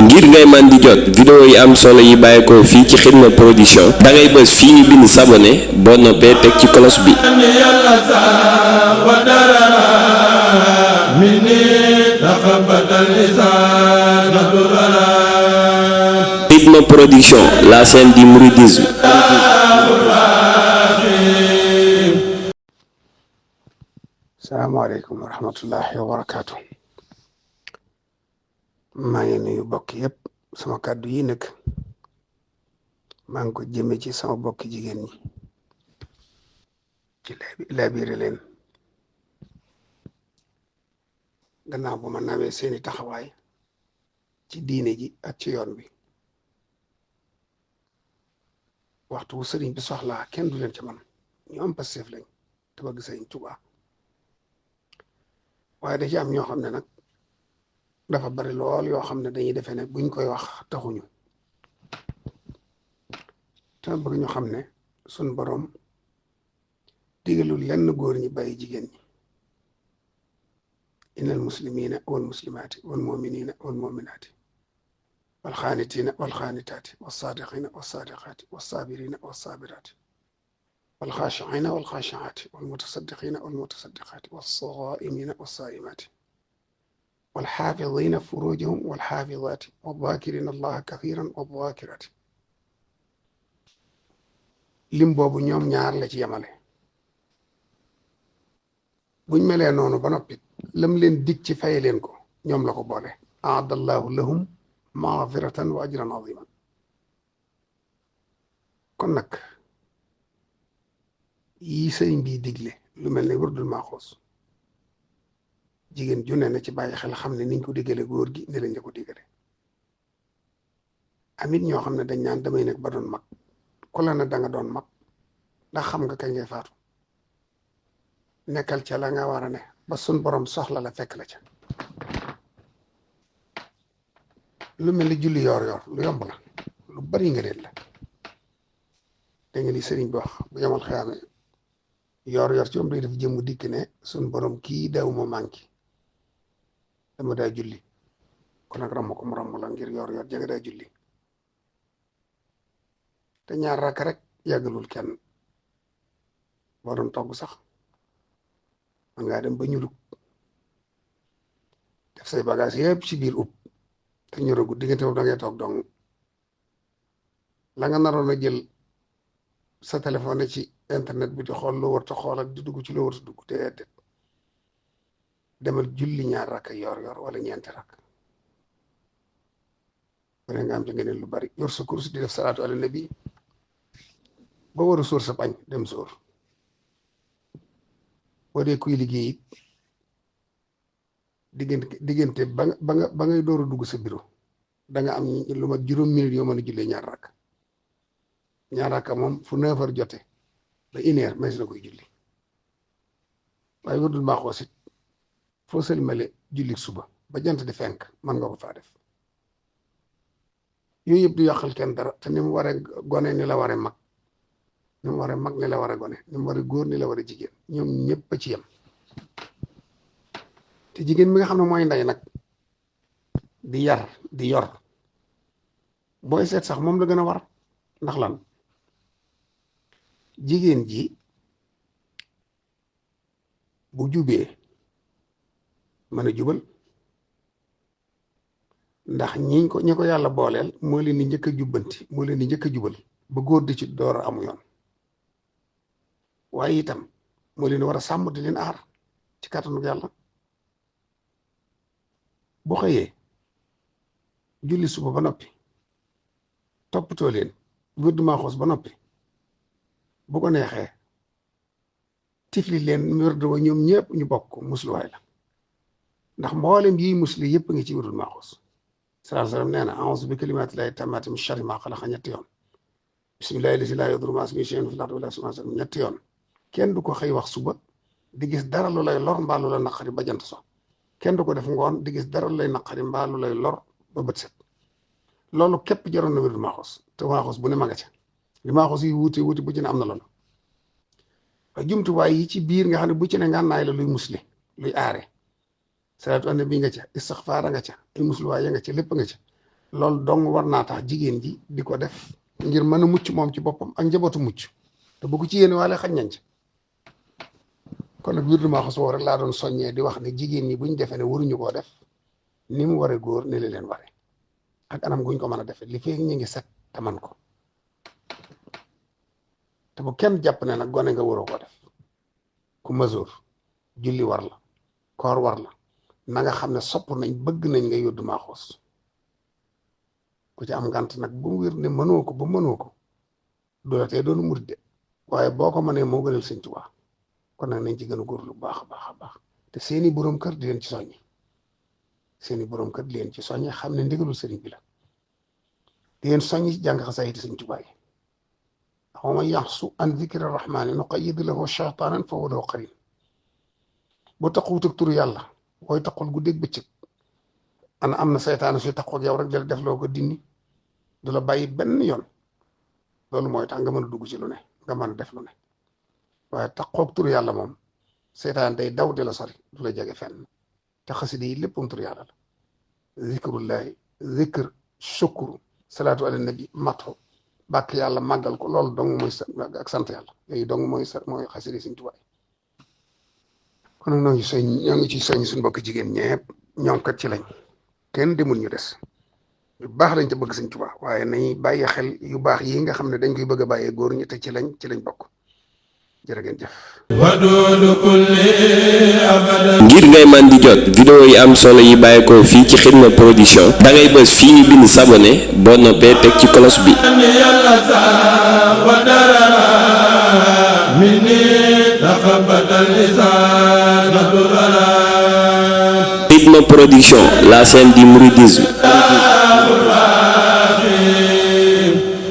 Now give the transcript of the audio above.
ngir ngay man di jot vidéo yi am solo yi bàyyeekoo fii ci Xidma Production da ngay bës fii ñu bind s'abonner boo noppee teg ci cloche bi. Xidma Production, la chaîne du mouridisme. salaamaaleykum wa rahmatullahi wa barakaatu. maa ngi nuyu bokk yëpp sama kàddu yi nag maa ngi ko jëme ci sama bokki jigéen ñi ci laabire leen gannaaw bu ma nawee seeni taxawaay ci diine ji ak ci yoon bi. waxtu wu sëriñ bi soxlaa kenn du leen ca man ñu am Pastef lañ te bëgg sëriñ Tuubaa waaye da ci am ñoo xam ne nag dafa bari lool yoo xam ne dañuy defee ne buñ koy wax taxuñu te bëgg ñu xam ne sun boroom digalul lenn góor ñi bàyyi jigéen ñi. innal muslimina wal muslimaati wal muminina wal muminaati wal xaanitina wal xaanitaati was saadiqina was saadiqaati was saabirina was saabiraati wal xaashiina wal xaashiaati wal mutasaddiqina wal mutasaddiqaati was saaimina was saaimaati wal xaafidina furujahum wal xaafidaati wal zaakirina allaha kathiran wal zaakiraati. lim boobu ñoom ñaar la ci yemale. buñ melee noonu ba noppi lam leen dig ci fay leen ko ñoom la ko boole. aadallahu lahum maghfiratan wa ajran aziman. kon nag yi sëriñ bi digle lu mel ne wurdul maaxoos jigéen ju ne na ci bàyyi xel xam ne niñ ko diggale góor gi ne lañ la ko diggale. amit ñoo xam ne dañ naan damay nekk ba doon mag ku la ne da nga doon mag ndax xam nga kañ ngay faatu. nekkal ca la nga war a ne ba sun borom soxla la fekk la ca. lu mel ni julli yor lu yomb la lu bari nga leen la. da nga li sëriñ bi wax bu yemal xeyaame yor ci moom day def jëmm dikk ne sun borom kii daw ma manqué dama daa julli kon nag ramm ko mu ramm la ngir yor janga daa julli te ñaar rakk rek yàggalul kenn. boo doon togg sax man ngaa dem ba ñulug def say bagage yëpp ci biir ub te ñoragu diggante boobu da ngay toog dong la nga naroon a jël sa téléphone ci internet bi di xool loo warta xool ak di dugg ci loo warta dugg te demal julli ñaar rakk yor wala ñeenti rakk bane nga am ci ngeen lu bari. yor sa kurus di def salaatu ala nabi ba war a sóor sa pañ dem sóor. boo dee kuy liggéey it diggante ba ngay door a dugg sa bureau da nga am lu mat juróom minutes yoo mën a jullee ñaar rakk moom fu 9h jote ba 1h may si na koy julli. waaye wurdul maaxoos it foo sëlmale julli suba ba jant di fenk mën nga ko faa def. yooyu yëpp du yàqal kenn dara te ni mu waree gone ni la waree mag ni mu waree mag ni la waree gone ni mu waree góor ni la waree jigéen ñoom ñëpp a ci yem. te jigéen mi nga xam ne mooy ndey nag di yar di yor booy seet sax moom la gën a war. ndax lan jigéen ji bu jubee mën a jubal ndax ñi ko yàlla booleel moo leen di njëkk a jubbanti moo leen di njëkk a jubal ba góor di ci door a amu yoon. waaye itam moo leen war a sàmm di leen aar ci kàttanu yàlla. bu xëyee julli suba ba noppi toppatoo leen wërdu maaxoos ba noppi bu ko neexee tifli leen wërdu wa ñoom ñëpp ñu bokk musluwaay la ndax mboolem yi musli yëpp ngi ci wërdul maaxoos. sallallahu alayhi wa sallam nee na a'uuzu bi kalimaatillaahi taammaati min sharri maa xalaqa ñetti yoon. bismillaahi llazii laa yadurru ma'a ismihi shay'un fil ardi wa laa fis samaa'i ñetti yoon. kenn du ko xëy wax suba di gis dara lu lay lor mbaa lu la naqari ba jant so. kenn du ko def ngoon di gis dara lu lay naqari mbaa lu lay lor ba bët set. loolu képp jaroon na wérdul maaxoos te maaxoos bu ne ma nga ca li maaxoos yi wuute bu ci ne am na loolu. jumtuwaay yi ci biir nga xam ne bu ci ne ngànnaay la luy musli luy aare salaatu annabi nga ca istixfaara nga ca ay musluwaay ya nga ca lépp nga ca loolu dong war naa tax jigéen ji di ko def ngir mën a mucc moom ci boppam ak njabootu mucc te bu ko ci yéene waale xañ nañ ca kon nag wirdu Maaxuus woo rek laa doon soññee di wax ne jigéen ñi buñ defee ne waruñu koo def ni mu waree góor ne leen ware ak anam guñ ko mën a defee li fekk ñu ngi set te man ko te bu kenn jàpp ne nag gone nga waroo koo def ku masoor julli war la koor war la na nga xam ne sopp nañ bëgg nañ nga wirdu Maaxuus ku ci am ngant nag bu mu wér ne mënoo ko ba mënoo ko doo tee doonu murid de waaye boo ko mënee moo gënal Sëñ Tuubaa kon nag nañ ci gën a góorlu bu baax a baax a baax te seeni boroom kër di leen ci soññi seeni boroom kër di leen ci soññi xam ne ndigalul sëriñ bi la di leen soññi ci jàng xasaayid Sëñ Tuubaa yi wa man yaxsu an dikri rahmaani nuqayyid lahu shaytaanan fa huwa lahu qariin boo taxawut ak turu yàlla booy taxul guddeeg bëccëg am na seytaane suy taxaw ak yow rek dala def loo ko dindi du la bàyyi benn yoon loolu mooy tax nga mën a dugg ci lu ne nga mën a def lu ne waaye taxaw ak turu yàlla moom seytaan day daw di la sori du la jege fenn te xasida yi léppam turu yàlla la zikrullahi zikr shukru salaatu ala nabi matxu bàkk yàlla màggal ko loolu dong mooy ak sant yàlla yooyu dong mooy xasida Sëñ Tuubaa kon nag ñoo ngi ci soñ suñu mbokk jigéen ñepp ñoom kat ci lañ kenn demul ñu des yu baax lañ te bëgg Sëñ Tuubaa waaye nañuy bàyyi xel yu baax yi nga xam ne dañ koy bëgg a bàyyee góor ñi te ci lañ bokk jërë ngeen jëf. ngir ngay man di jot vidéo yi am solo yi bàyyeekoo fii ci Xidma Production da ngay bës fii ñu bind s'abonner boo noppee teg ci cloche bi. Xidma Production, la chaîne du mouridisme.